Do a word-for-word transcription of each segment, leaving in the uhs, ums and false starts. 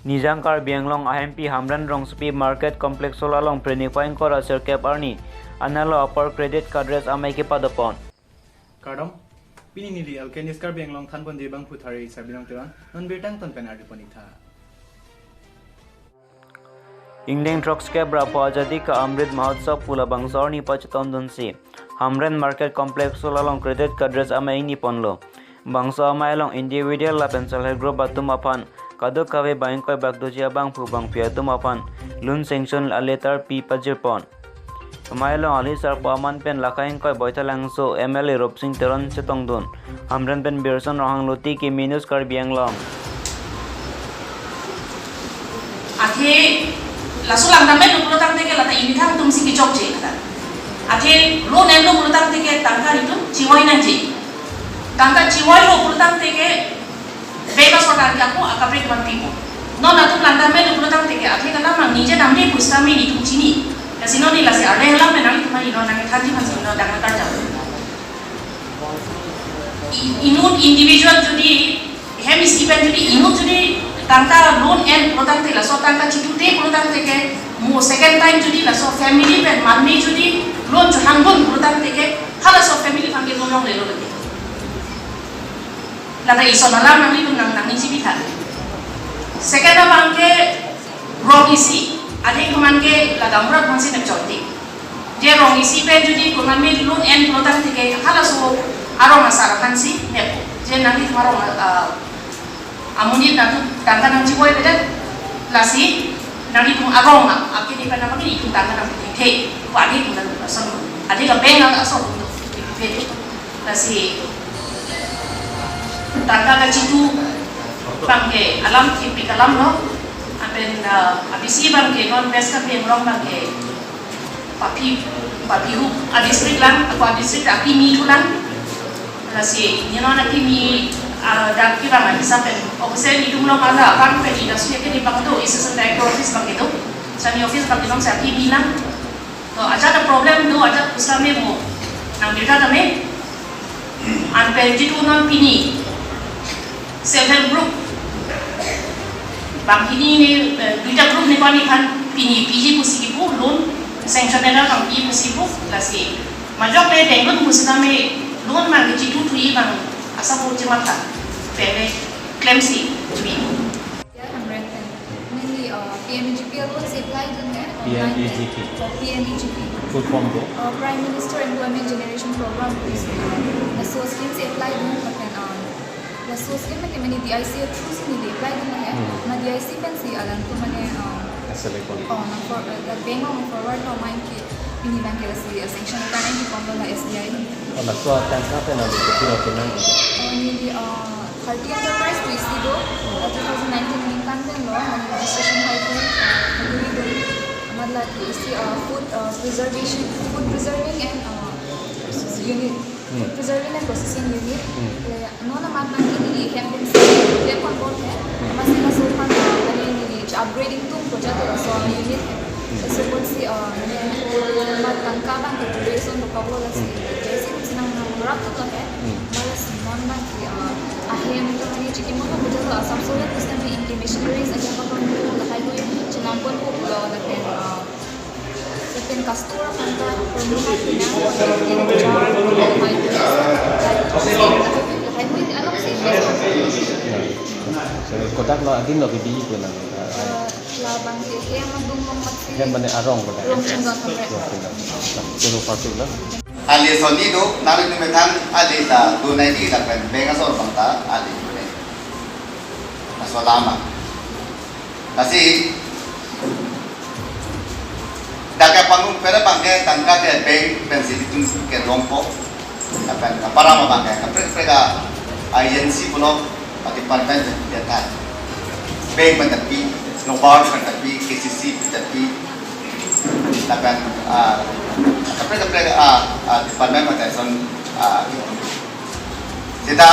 Nijang Karbi Anglong ahempi Hamren Rongsopi Market Complex Hall along phre niphai ingkoi ra sirkep arni analo apor Credit Card Race amei kepadopon. Kardom, pini neli L K News Karbi Anglong thanponji abangphu Thari Sarbilong Teron, non birta angton pen arjupon-ik tha. Ingdeng throkkep ra pho Azadi Ka Amrit Mahotsav pu labangso arni pachetongdunsi Hamren Market Complex Hall along Credit Card Race amei ingniponlo. Bangso amei along individual lapen self help group atum aphan kadokave bang ingkoi bak doji abangphu bangphi atum aphan loan sanction a-letter pi pajirpon. Amei along alhi sarpo aman pen lakha ingkoi Boithalangso M L A Rupsing Teron chetongdun. Hamren pen Birson Ronghang, Luti Kimi News Karbi Anglong. Athe laso langdam-etlo pulotangte ke lata imethang atumsi kechokche lata. Athe loan enlo pulotangte ke tangka itum chivai nangji. Tangka chivailo pulotangte ke bank asor tangka ko akaprek man pipo. Non atum langdam-etlo pulotangte ke athe kalam nangji je namne pusitame itum chini. Lasi non ni lasi arle alam pen nanglitum aphan non nangthanji aphansi non dang karjap. I-, inut individual jodi hem isi pen jodi inut jodi tangka loan en pulotangte laso tangka chitute pulotangte ke mo second time jodi laso family pen manme jodi loan chohangdun pulotangte ke halaso family aphan ke loan longlelo lagi. Lata ison alam nanglitum nang nangji pitha. Second abang ke rong isi, adhe komat ke la gaonbura aphansi nangchorti. Je rong isi pen jodi komatme loan en pulotangte ke halaso arong asar aphansi nepo. Je nanglitum arong, ah, amonit nangtum tangka nangchivaivedet, lasi nanglitum arong a, akhei ni pen nangpakini itum tangka nangpakini. Ko adhe itum nang asor, adhe ka bank asor itum phe. Lasi tangka kachitu abang ke alam thipik alamlo. Lapen, ah, abisi abang ke non West Karbi Anglong abang ke papi, papihu a-district lang, ako a-district akimi thulang. Lasi neli non akimi, ah, dak ke abang ahisap pen. Office itum along ala abang pen ida suya ke di abang do, Assistant Director Office abang ke do. Sami office abang ke non sa akimi lang. To ajat a-problem do, ajat pusitame mo nang birta tame. Anpen jitu non pini self help group bang pini ne, eh, duita group ne pani aphan pini piji pusi kipu loan sanction ena bang piji pusi pu lasi majok le dengdun pusitame loan abang jitu tui abang asa pu chimatha pele klemsi tui. Hamren pen. Neli, uh, P M E G P alongsi apply dun he, online pen. P M E G P. Oh, P M E G P. Full form do? Uh, Prime Minister Employment Generation Program. Laso scheme si apply dun lapen, um, laso scheme ke mane D I C through si neli apply dun he. Hmm. Na D I C pensi alanglitum mane, um, select kori. Oh, nang for, uh, the bank nang forward lo main ke pini abang ke lasi, uh, sanction ta nangpiponlo la S B I ni. Oh, laso atangka pen nang kopi lo pinang. Oh, neli, uh, Hearty Enterprise pu isi do, uh, two thousand nineteen aningkan pen lo, nang registration hai pu, uh, nangdun do. Amat lake isi, uh, food, uh, preservation, food preserving and, uh, unit. Hmm. Food preserving and processing unit. Hmm. Le, non amat nangkini hem pen si, le kon bor he. Hmm. Amatsi laso aphan, uh, kali neli upgrading atum ko jat laso unit he. Hmm. Laso apotsi, uh, mane, amat tangka abang ke duration dokoklo lasi. Hmm. Jesi kum sinang nang rap tu he. Hmm. Malas non abang ke, uh, ahem atum mane chikimo ko jat Assam Soil pusitame inki machineries ahem abang ko lahai hui chenam ponpo pulo lapen, uh, lapen customer aphan ta promote pinang, lapen jar lahai hui, lahai hui alongsi. So, kodak lo adim lo kebi pu nang, uh, Eh, labang ke hem adung long mat si. Hem mane arong kodak. Rongchingdon Hamren. Rongchingdon. Nah, choro party lo. Ali soni do, nari tu methang, ali ta do nai di lapen bank asor abang ta, ali do nai. Laso alam. Lasi, dak ke pangrum pera abang ke tangka ke bank pensi itum ke longpo. Lapen kaparam abang ke kaprek kaprek a-agency pulo, a-department pen pi ta. Bank pen ta pi, NABARD pen ta pi, K C C pen ta pi. Lapen, ah, kaprek kaprek a, ah, department pen ta son, ah, seta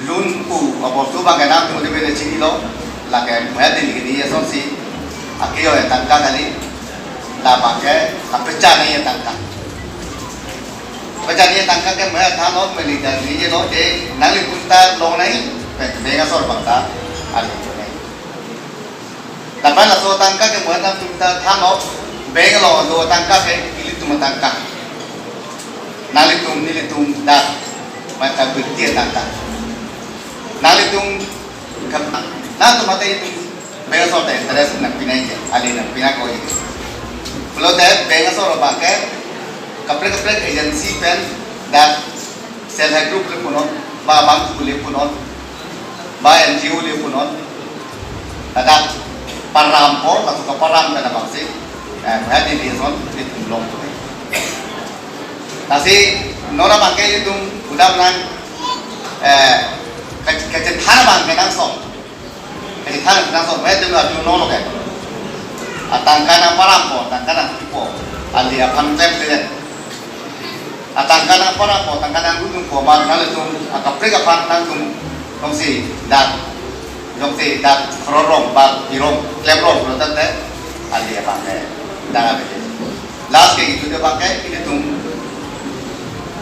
loan pu abostu abang ke nangtum debe chinilo, lake maya din kini asonsi, ake yo tangka kali, labang ke, kapecha nai tangka. Pecha nai tangka ke maya thanlo, meli dan ni lo, je nanglitum ta long nai, pen bank asor abang ta, ali nai. Lapen laso atangka ke mo nangtum ta thanlo, bank along do atangka ke ilitum atangka. Nanglitum nelitum dak mata birti atangka. Nanglitum kap-, nangtum mata itum bank asor ta interest nangpi nangji, ali nangpi nangkok. Pulote bank asor abang ke kaprek kaprek agency pen dak self help group le punon, ba bang le punon, ba N G O le punon, ladak parampo, laso kaparam pen abangsi, eh, hadi dison, di tumlong tu. Lasi non abang ke itum udam nang, eh, ke-, kechethan abang ke nangso. Kechethan nangso, eh, itum adu nono ke. Atangka nangparampo, atangka nangpipo, ali aphan tem te. Atangka nangparampo, atangka nangdunpo, ma nanglitum akaprek aphan nangtum jongsi dak, jongsi dak khororong, bak irong, klemrong, lo tangte, ali abang ke, dak abang ke. Last ke itum abang ke, ilitum,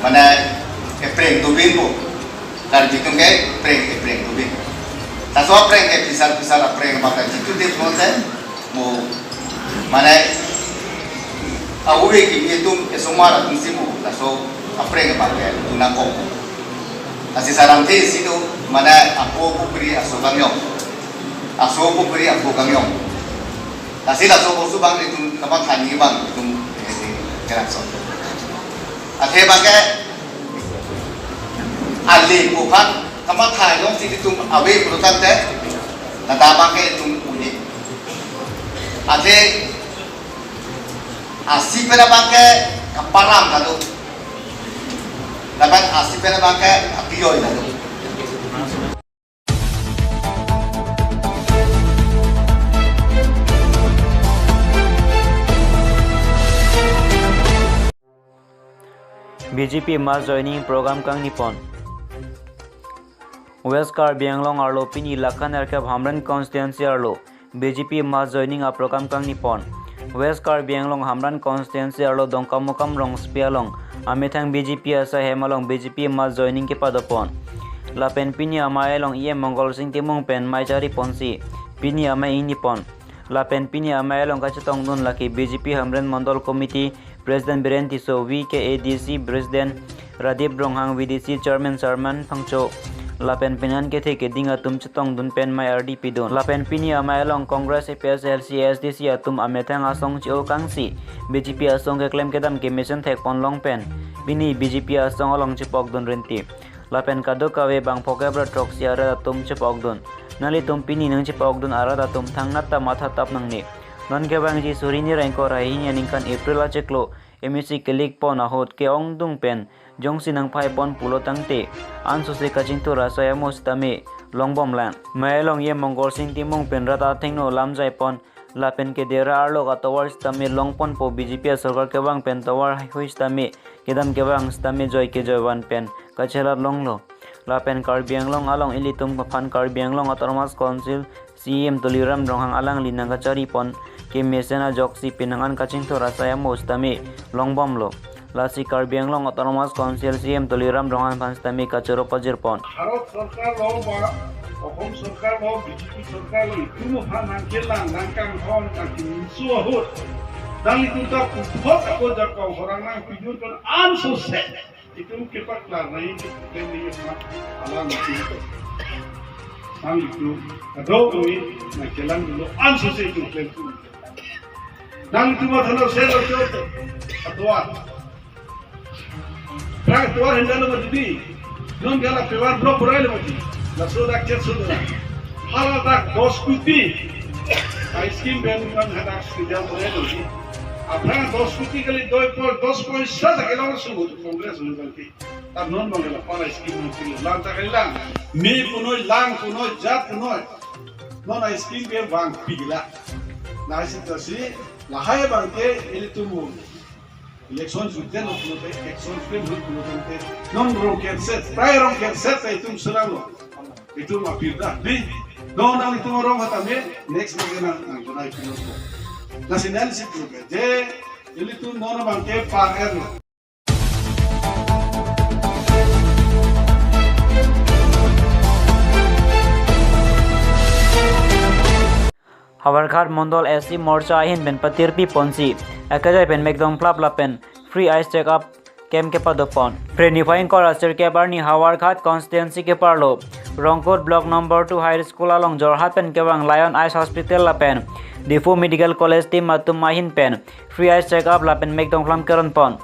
mane, epreng dubin po. Karbi atum ke epreng, epreng dubin. Laso apreng ke pisar, pisar apreng abang ke jitu de pulote mo, mane, awi ke itum esomar atum si mo, laso apreng abang ke dun nangkok. Lasi sarang te si do, mane, apo pukri aso kangyong. Aso pukri apo kangyong. Lasi laso bosu abang itum kamatha ni abang itum, eh, kerak son. Athe abang ke ali aphan kamatha jongsi itum ave pulo tangte, ladak abang ke itum uni. Athe asi pen abang ke kaparam ta do. Lapen asi pen abang ke apioi ta do. B J P mass joining program kangni pon. West Karbi Anglong arlo pini Lakhan Erkep Hamren constituency arlo B J P mass joining a program kangni pon. West Karbi Anglong Hamren constituency arlo Dongkamukam rongsopi along amethang B J P asai hem along B J P mass joining kepado pon. Lapen pini amei along E M Mongol Sing Timung pen mei chari ponsi pini amei ingni pon. Lapen pini amei along kachetongdun lake B J P Hamren Mondol Committee President Biren Tisso, V K A D C President Radip Ronghang, V D C Chairman Sarman Phangcho, lapen penan kethe keding atum chetongdun pen mei ardi pidun. Lapen pini amei along Congress, A P H L C, A S D C atum amethang asong che-o kangsi B J P asong keklem kedam kemesen thek ponlong pen pini B J P asong along chepokdun rinti. Lapen kadokave bang phokep ra throksi arat atum chepokdun. Nanglitum pini nangchepokdun arat atum thangnat ta mathatap nangne. Non kevangji suri ni ra ingkoi ra hini aningkan April achiklo M A C kelik pon ahut ke-ongdung pen jongsi nangphai pon pulo tangte ansose kachingthur asai amo sitame longbomlang. Mei along E M Mongol Sing Timung pen rat athengno lam jai pon lapen kedera arlo atovar sitame long ponpo, B J P asorkar kevang pen tovar haihui sitame kedam kevang sitame joi kejoi van pen kachelat longlo. Lapen Karbi Anglong along ilitum aphan Karbi Anglong Autonomous Council C E M Tuliram Ronghang alangli nangkachari pon kemesen ajoksi penang an kachingthur asai amo sitame longbomlo. Lasi Karbi Anglong Autonomous Council C E M Tuliram Ronghang aphan sitame kachoro pajir pon. Bharat Sorkar lo ba Assam Sorkar lo, B J P Sorkar lo, itum aphan nangkelang nangkanghon nangkiningso ahut, nanglitum ta puthot ako jakong horang nangpidun pen ansose itum kepaklar nangji, itum keklemji aphan alam itum. Nanglitum kadokave nangkelang dolo ansose itum klempo. Nanglitum athanlo selo chot atovar. Phrang atovar henlo mati di. Non gala pevar block borai lo mati. Laso dak chet sudah. Hala dak dos koti. A scheme pen man hadak sejam borai lo mati. Aphrang dos koti kali doi por dos poisa ta kelang sudah Congress lo mati. Ta non bang la para scheme non pilo lang ta kali lang. Me punoi, lang punoi, jat punoi. Non a scheme ke bang pila. Lasi ta si lahai abang ke ilitum election juten lo pulote, election frame lo pulote. Non rong kerset, prai rong kerset ta itum serang lo. Itum apirda. Di, non nanglitum rong hatame, next mo nang nang tunai pilo. Lasi nang si pulote. Je, ilitum non abang ke pa er lo. Howraghat Mondol S C Morcha ahin pen patirpi ponsi akejai pen mekdong phlap lapen free eye check up camp kepadopon. Phre niphai ingkoi ra sirkep arni Howraghat constituency keparlo Rongkut Block number two High School along Jorhat pen kevang Lion Eyes Hospital lapen Diphu Medical College team atum ahin pen free eye check up lapen mekdong phlam keronpon.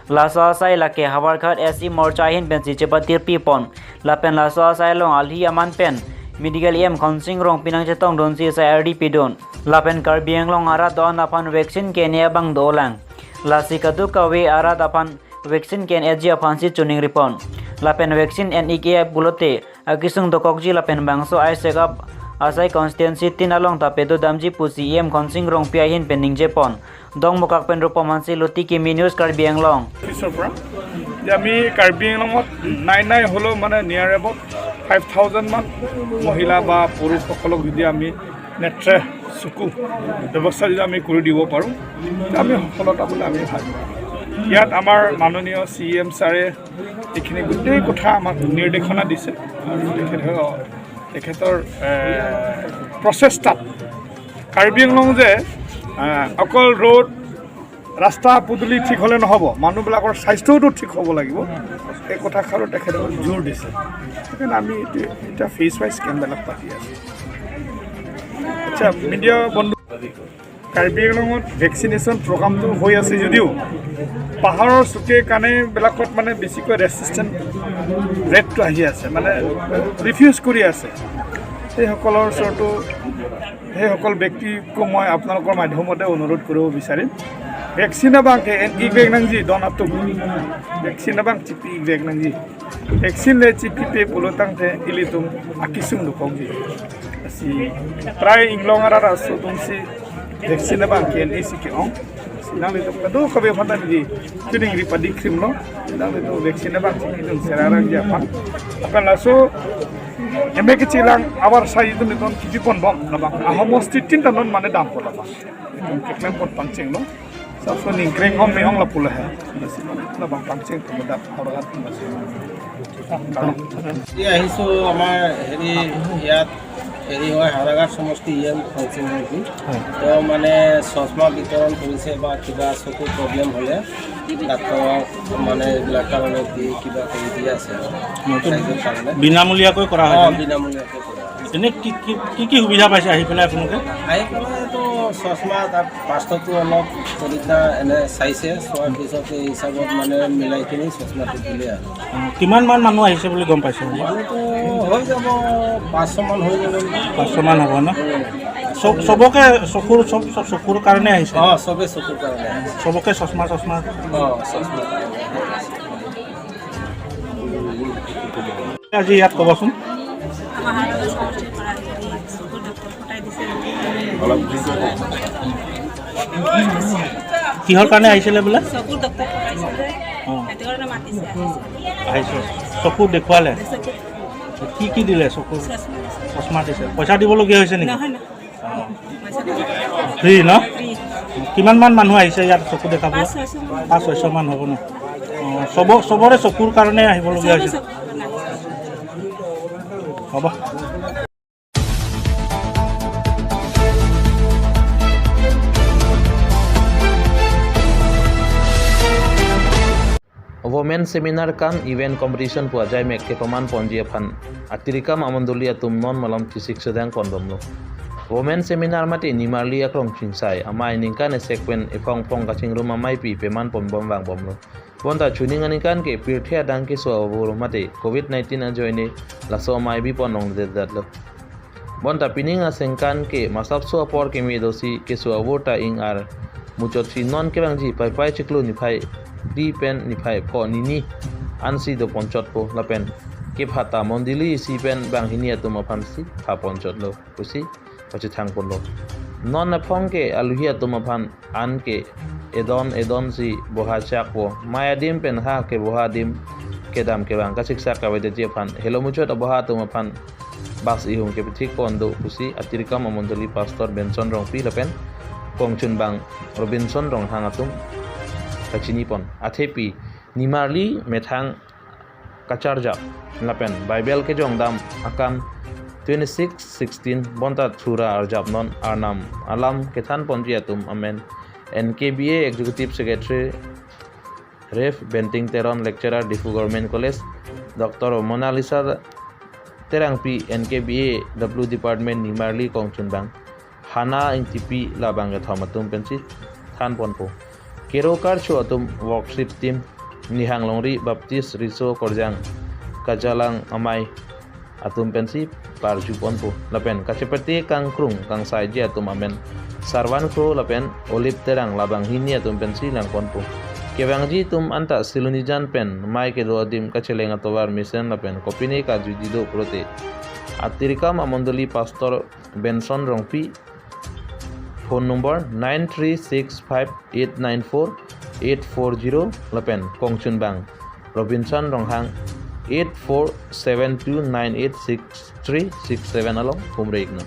Laso asai lake Howraghat S C Morcha ahin pensi chepatirpipon. Lapen laso asai along alhi aman pen Medical E M Khonsing Rongpi nangchetongdunsi asai ardi pidun. Lapen Karbi Anglong arat do-an aphan vaccine ke-en-e abang dolang. Lasi kadokave arat aphan vaccine ke-en-eji aphansi chiningripon. Lapen vaccine en-ik-e pulote akesung dokokji lapen bangso eye check up asai constituency tin along ta padodamji pusi E M Khonsing Rongpi ahin pen ningjepon. Dongmukak pen Rupom Hanse, Luti Kimi News, Karbi Anglong. অফিচৰ পৰা যে আমি কাৰ্বি আংলঙত নাই নাই হ'লেও মানে নিয়াৰ about five thousand মান মহিলা বা পুৰুষসকলক যদি আমি নেত্ৰে চকু ব্যৱস্থা যদি আমি কৰি দিব পাৰোঁ, তেতিয়া আমি সফলতা বুলি আমি ভাবোঁ। ইয়াত আমাৰ মাননীয় চি ই এম ছাৰে এইখিনি গোটেই কথা আমাক নিৰ্দেশনা দিছে আৰু তেখেতৰ, তেখেতৰ, এ, প্ৰচেষ্টাত কাৰ্বি আংলং যে, এ, অকল ৰোড, ৰাস্তা পদূলি ঠিক হ'লে নহ'ব, মানুহবিলাকৰ স্বাস্থ্যটো ঠিক হ'ব লাগিব। এই কথাষাৰো তেখেতে জোৰ দিছে। সেইকাৰণে আমি এতিয়া, এতিয়া ফেজ ৱাইজ কেম্পবিলাক পাতি আছোঁ। আচ্ছা, মিডিয়া বন্ধু, কাৰ্বি আংলঙত ভেকচিনেশ্যন প্ৰগ্ৰামটো হৈ আছে যদিও পাহাৰৰ চুকে কাণেবিলাকত মানে বেছিকৈ ৰেচিষ্টেণ্ট ৰেটটো আহি আছে, মানে ৰিফিউজ কৰি আছে। সেইসকলৰ ওচৰতো, সেইসকল ব্যক্তিকো মই আপোনালোকৰ মাধ্যমতে অনুৰোধ কৰিব বিচাৰিম, vaccine abang ke en-ik vek nangji don atum, vaccine abang chipi-ik vek nangji. Vaccine le chipipe pulo tangte ilitum akesung dokokji. Lasi prai inglong arat aso atumsi vaccine abang ke-en-esi ke-ong. Lasi nanglitum kadokave aphan ta neli chiningri padi krimlo. Nanglitum vaccine abang chipidun serarangji aphan. Lapen laso M A K chilang abar sai itum itum kipi ponbom labang. Ahomosti tin ta non mane dampon labang. Itum keklem pon pangchenglo. Laso ningkreng ong me-ong lapu lahe. Lasi labang pangcheng tum dak Howraghat tum lasi. Kano. এই আহিছোঁ আমাৰ হেৰি ইয়াত হেৰি হয় হাওৰাঘাট সমষ্টি E M function নেকি? হয়। তেওঁ মানে চশমা বিতৰণ কৰিছে বা কিবা চকুৰ প্ৰব্লেম হ'লে ডাক্তৰৰ মানে এইবিলাক কাৰণে দি কিবা কৰি দি আছে আৰু। নতুন চাইজৰ কাৰণে। বিনামূলীয়াকৈ কৰা হয়, অ, হয়নে? বিনামূলীয়াকৈ কৰা হয়। এনে কি কি, কি কি সুবিধা পাইছে আহি পেলাই আপোনালোকে? আহি পেলাই তো চশমা তাত ফাৰ্ষ্টতো অলপ পৰীক্ষা এনে চাইছে, চোৱাৰ পিছত এই হিচাপত মানে মিলাই কিনি চশমাটো দিলে আৰু। অ, কিমান মান মানুহ আহিছে বুলি গম পাইছে? মানুহতো হৈ যাব, পাঁচশ মান হৈ যাব নেকি? পাঁচশ মান হ'ব ন? উম। চব, চবকে চকুৰ, চব, চব চকুৰ কাৰণে আহিছে? অ, চবে চকুৰ কাৰণে আহিছে। চবকে চশমা, চশমা? অ, চশমা। আজি ইয়াত ক'বচোন। আমাৰ হাওৰাঘাট সমষ্টিৰ পৰা হেৰি চকুৰ ডক্টৰ পঠাই দিছে। কিহৰ কাৰণে আহিছিলে বোলে? চকুৰ ডক্টৰ পঠাইছিলে। অ। সেইটো কাৰণে মাতিছে, আহিছে। আহিছো। চকু দেখুৱালে? চকু। কি কি দিলে চকুৰ? চশমা দিছে। চশমা দিছে। পইচা দিবলগীয়া হৈছে নেকি? নহয়, নহয়। ফ্ৰী ন? ফ্ৰী। কিমান মান মানুহ আহিছে ইয়াত চকু দেখাব? পাঁচ ছয়শ মান। পাঁচ ছয়শ মান হ'ব ন? অ, চব-, চবৰে চকুৰ কাৰণে আহিবলগীয়া চবৰে হৈছে? চকুৰ কাৰণে আহিছে। হ'ব। Women seminar kam event competition pu ajaimek kepaman ponji aphan atirikam amondoli atum non malom chisik sedang pon bomlo. Women seminar mate nimarli akrong chingsai amei ningkan esek pen ephong phong kachingrum ameipi peman pon bom vang bomlo. Bonta chuning aningkan ke pirthe adang keso avur mate covid nineteen ajoine laso amei bipon longledetlo. Bonta pining asengkan ke masapso apor keme dosi keso avur ta ing ar muchotsi non kevangji Paipai chiklo niphai phli pen niphai pho nini ansi doponchotpo lapen kepha ta mondoli isi pen banghini atum aphansi thaponchotlo pusi pachethang ponlo. Non aphong ke aluhi atum aphan an ke edon edon si boha chakpo. Mei adim pen ha keboha adim kedam kevang kasiksak kavedetji aphan helo muchot aboha atum aphan bus ihum kepithik pon do pusi atirikam amondoli pastor Benson Rongpi lapen kongchunbang Robinson Ronghang atum kachini pon. Athepi nimarli methang kacharjap lapen Bible kejongdam akam twenty-six sixteen bonta thura arjapnon arnam alam kethanponji atum amen N K B A Executive Secretary Rev Benting Teron, Lecturer, Diphu Government College, Doctor Monalisa Terangpi, N K B A W Department, nimarli kongchunbang Hana Ingtipi labang kethom atum pensi thanponpo. Kero karcho atum worship team Nihang Longri, Baptist Riso Korjang, Kajalang Amei atum pensi parjuponpo. Lapen kachepate kangkrung kangsaiji atum amen Sarvan Kro lapen Olive Terang labang hini atum pensi langponpo. Kevangji atum anta Silonijan pen mei kedo adim kacheleng atovar mesen lapen kopine kajuji do pulote Atirikam amondoli Pastor Benson Rongpi, phone number nine three six five eight nine four eight four zero lapen kongchunbang Robinson Ronghang eight four seven two nine eight six three six seven along humre iknon.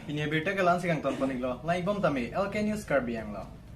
Pini abirta ke la-ansi kangtonpon-iklo, langdunbom tame L K News Karbi Anglong.